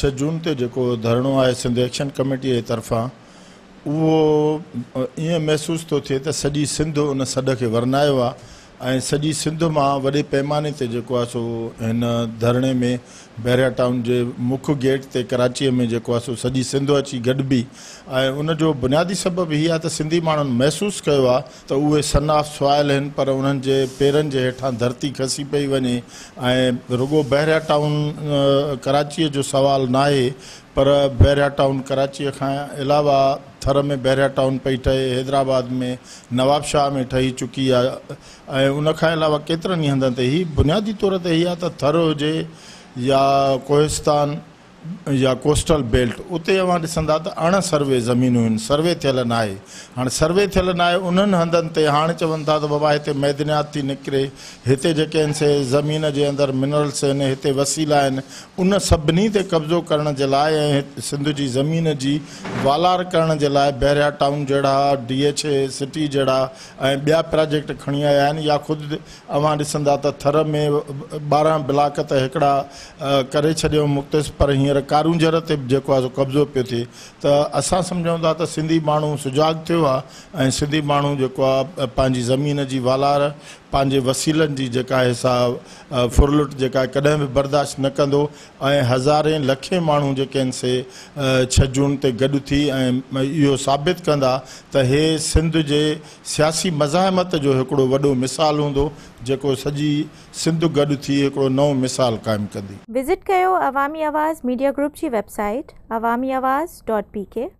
ڇهه جون تي جيڪو ڌرڻو آهي سنڌ ايڪشن ڪميٽي جي طرفان اهو ائين محسوس ٿو ٿئي ته سڄي سنڌ ان سڏ کي ورنايو آهي ۽ سڄي سنڌ مان وڏي پيماني تي جيڪو آهي سو هن ڌرڻي ۾ بحريا ٽائون جي مک گيٽ تي ڪراچيء ۾ جيڪو آهي سو سڄي سنڌ اچي گڏبي ۽ ان جو بنيادي سبب هي آهي ته سنڌي ماڻهن محسوس ڪيو آهي ته اهي سن آف سوائل آهن پر انهن جي پيرن جي هيٺان ڌرتي کسي پئي وڃي ۽ رڳو بحريا ٽائون ڪراچيء جو سوال ناهي پر بحريا ٽائون ڪراچيء کان علاوه ٿر ۾ بحريا ٽائون پئي ٺهي، حيدرآباد ۾ نوابشاهه ۾ ٺهي چڪي آهي ۽ ان کان علاوه ڪيترن ئي هنڌن تي هي بنيادي طور تي هي آهي ته ٿر هجي يا ڪوهستان يا ڪوسٽل بيلٽ اتي اوهان ڏسندا ته اڻ سروي زمينون آهن سروي ٿيل ناهي هاڻ سروي ٿيل ناهي انهن هنڌن تي هاڻ چون ٿا ته بابا هتي معدنيات ٿي نڪري هتي جيڪي آهن سي زمين جي اندر منرلس آهن هتي وسيلا آهن ان سڀني تي قبضو ڪرڻ جي لاء ۽ سنڌ جي زمين جي والار ڪرڻ جي لاء بحريا ٽائون جهڙا، ڊي ايڇ اي سٽي جهڙا ۽ ٻيا پراجيڪٽ کڻي آيا آهن يا خود اوهان ڏسندا ته ٿر ۾ 12 بلاڪ ته هڪڙا ڪري ڇڏيائون مختص پر هينئر ڪارونجهر تي به جيڪو آهي سو قبضو پيو ٿئي ته اسان سمجهون ٿا ته سنڌي ماڻهو سجاڳ ٿيو آهي ۽ سنڌي ماڻهو جيڪو آهي پنهنجي زمين جي والار پنهنجي وسيلن جي جيڪا آهي سا ڦرلٽ جيڪا ڪڏهن به برداشت نه ڪندو ۽ هزارين لکين ماڻهو جيڪي آهن سي ڇهه جون تي گڏ ٿي ۽ اهو ثابت ڪندا ته هي سنڌ جي سياسي مزاحمت جو هڪڙو وڏو مثال هوندو جيڪو سڄي سنڌ گڏ ٿي هڪڙو نئون مثال قائم ڪندي. وزٽ ڪيو عوامي آواز ميڊيا گروپ جي web site Awami Awaz dot P K.